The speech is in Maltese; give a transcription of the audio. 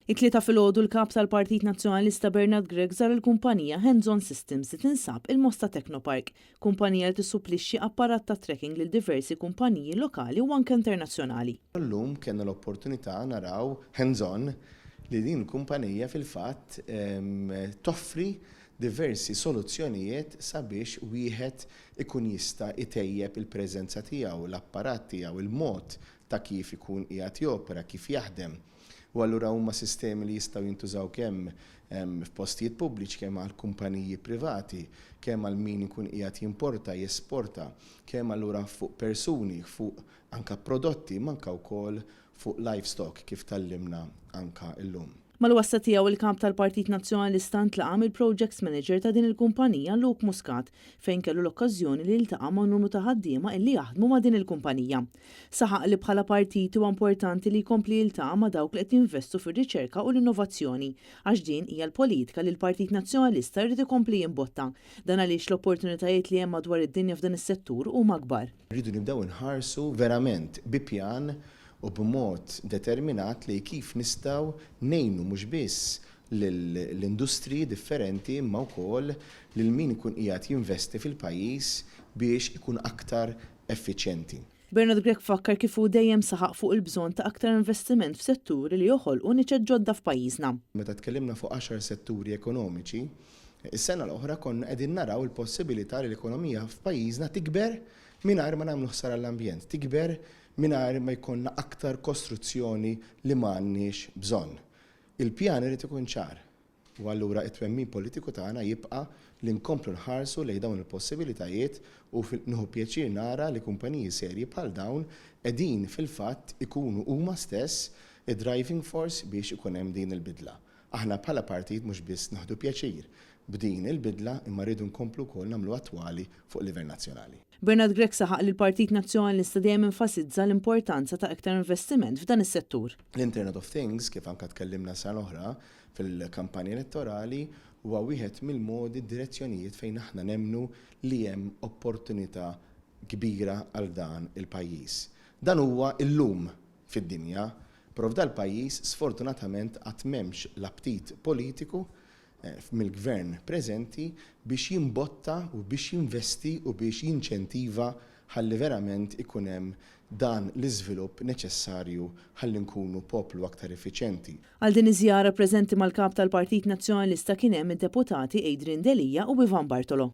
It-Tlieta filgħodu l-Kap tal-Partit Nazzjonalista Bernard Grech żar il-kumpanija Hands On Systems li tinsab il-Mosta Technopark, kumpanija li tissupplixxi apparat ta' tracking lil diversi kumpaniji lokali u anke internazzjonali. Illum kellna l-opportunità naraw hands on li din il-kumpanija fil-fatt toffri diversi soluzzjonijiet sabiex wieħed ikun jista' jtejjeb il-preżenza tiegħu, l-apparat tiegħu, il-mod ta' kif ikun qiegħed jopera, kif jaħdem. U allura huma sistemi li jistgħu jintużaw kemm f'postijiet pubbliċi, kemm għal kumpaniji privati, kemm għal min ikun qiegħed jimporta, jesporta, kemm allura fuq persuni, fuq anka prodotti, imma anka wkoll fuq livestock kif tgħallimna anka llum. Mal-wasla tiegħu il-Kap tal-Partit Nazzjonalista ntlaqa' mill-Projects Manager ta' din il-kumpanija Luke Muscat fejn kellu l-okkażjoni li jiltaqa' ma' numru ta' ħaddiema illi jaħdmu ma' din il-kumpanija. Saħaq li bħala partit huwa importanti li jkompli jiltaqa' ma' dawk li qed jinvestu fir-riċerka u l-innovazzjoni għax din hija l-politika li l-Partit Nazzjonalista jrid ikompli jimbotta. Dan għaliex l-opportunitajiet li hemm madwar id-dinja f'dan is-settur huma kbar. Rridu nibdew inħarsu verament bi pjan u b'mod determinat lejn kif nistgħu ngħinu mhux biss lill-industriji differenti imma wkoll lil min ikun qiegħed jinvesti fil-pajjiż biex ikun aktar effiċjenti. Bernard Grech fakkar kif hu dejjem saħaq fuq il-bżonn ta' aktar investiment f'setturi li joħolqu niċeċ ġodda f'pajjiżna. Meta tkellimna fuq għaxar setturi ekonomiċi, is-sena l-oħra konna qegħdin naraw il-possibilità li l-ekonomija f'pajjiżna tikber mingħajr ma nagħmlu ħsara lill-ambjent, tikber mingħajr ma jkollna aktar kostruzzjoni li ma għandniex bżonn. Il-pjan irid ikun ċar. U allura t-twemmin politiku tagħna jibqa' li nkomplu nħarsu lejn dawn il-possibilitajiet u nieħu pjaċir nara li kumpaniji serji bħal dawn qegħdin fil-fatt ikunu huma stess id-driving force biex ikun hemm din il-bidla. Aħna bħala partit mhux biss nieħdu pjaċir b'din il-bidla imma rridu nkomplu wkoll nagħmluha attwali fuq livell nazzjonali. Bernard Grech saħaq li l-Partit Nazzjonalista dejjem enfasizza l-importanza ta' iktar investiment f'dan is-settur. L-Internet of Things, kif anke tkellimna s-sena l-oħra fil-kampanja elettorali, huwa wieħed mill-modi, d-direzzjonijiet fejn aħna nemmnu li hemm opportunità kbira għal dan il-pajjiż. Dan huwa illum fid-dinja, però f'dal-pajjiż sfortunatament għad m'hemmx l-aptit politiku mill-Gvern preżenti biex jimbotta u biex jinvesti u biex jinċentiva ħalli verament ikun hemm dan l-iżvilupp neċessarju ħalli nkunu poplu aktar effiċjenti. Għal din iż-żjara preżenti mal-Kap tal-Partit Nazzjonalista kien hemm id-Deputati Adrian Delia u Ivan Bartolo.